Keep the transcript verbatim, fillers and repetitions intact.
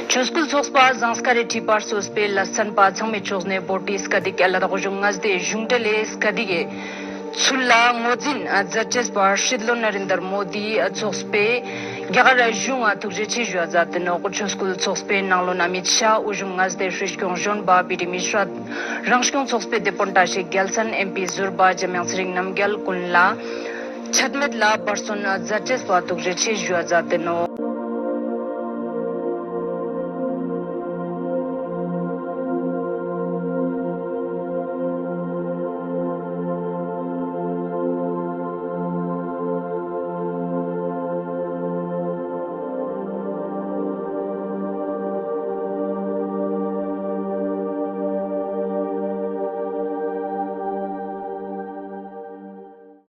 ཆོས་སྐུལ་ཚོགས་པ་ཟངས་དཀར་རི་ཁྲི་པར་གཙོས་པའི་ལ་སན་པ་ཚང་མའི་ཕྱོགས་ནས་བོད་དུས་སྐད་ཡིག་ལ་དྭགས་གཞུང་མངའ་སྡེའི་གཞུང་འབྲེལ་ལས་སྐད་ཡིག་ཚུལ་ལ་ངོས་འཛིན་མཛད་རྗེས་པ་སྲིད་བློན་ནཱ་རེན་དར་མོ་དི་ཚོགས་པའི་རྒྱ་གར་གཞུང་ཐུགས་རྗེ་ཆེ་ཞུ་བ་མཛད་དེ་ནོག་ཆོས་སྐུལ་ཚོགས་པའི་ནང་བློན་ཨ་མིད་ཤཱ། དབུས་གཞུང་མངའ་སྡེའི་སྲིད་སྐྱོང་གཞོན་པ་བི་ཏི་མི་ཤྲ། རང་སྐྱོང་ཚོགས་པའི་སྡེ་དཔོན་བཀྲ་ཤིས་རྒྱལ་མཚན། ཨེམ་པི་ཟུར་པ་འཇམ་དབྱངས་ཚེ་རིང་རྣམ་རྒྱལ་ཀུན་ལ་ཆད་མེད་ལ་འབད་བརྩོན་མཛད་རྗེས་པ་ཐུགས་རྗེ་ཆེ་ཞུ་བ་མཛད་དེ་ནོག